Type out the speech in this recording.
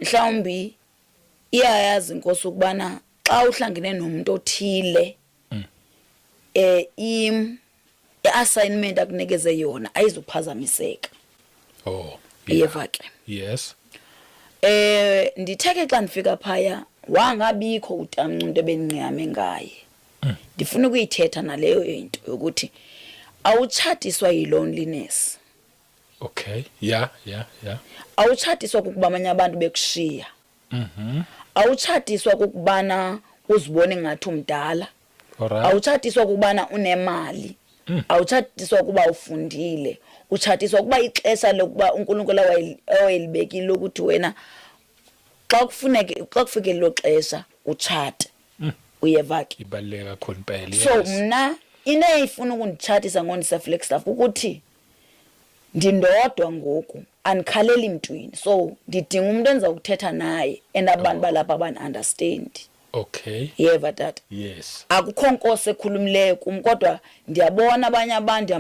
Mhlawumbi iyayazi inkosi ukubana xa uhlangene nomuntu othile, im i-assignment akunikeze yona ayizuphazamiseka. Uyeva ke? Yes. Ndithe ke xa ndifika phaya, wangabikho utamnci into ebendingqiyame ngaye. Ndifuna ukuyithetha naleyo into yokuthi awutshatiswa yi-loneliness. Awutshatiswa kukuba abanye abantu bekushiya. Awutshatiswa kukubana uzibone ngathi umdala. Awutshatiswa kukubana unemali. Awutshatiswa kuba ufundile. Utshatiswa kuba ixesha lokuba uNkulunkulu awayelibekile ukuthi wena xa kufuneke, xa kufike lo xesha, utshate. Uyeva ke? Ibaluleke kakhulu impela. So mna into eyayifuna ukunditshatisa ngoNdise-Flagstaff ukuthi ndindodwa ngoku, andikhaleli mntwini, so ndidinga umuntu endiza kuthetha naye, and abantu balapha bandi-understand. Yeva, tata? Yes. Akukho nkosi ekhulumileyo kum, kodwa ndiyabona abanye abantu.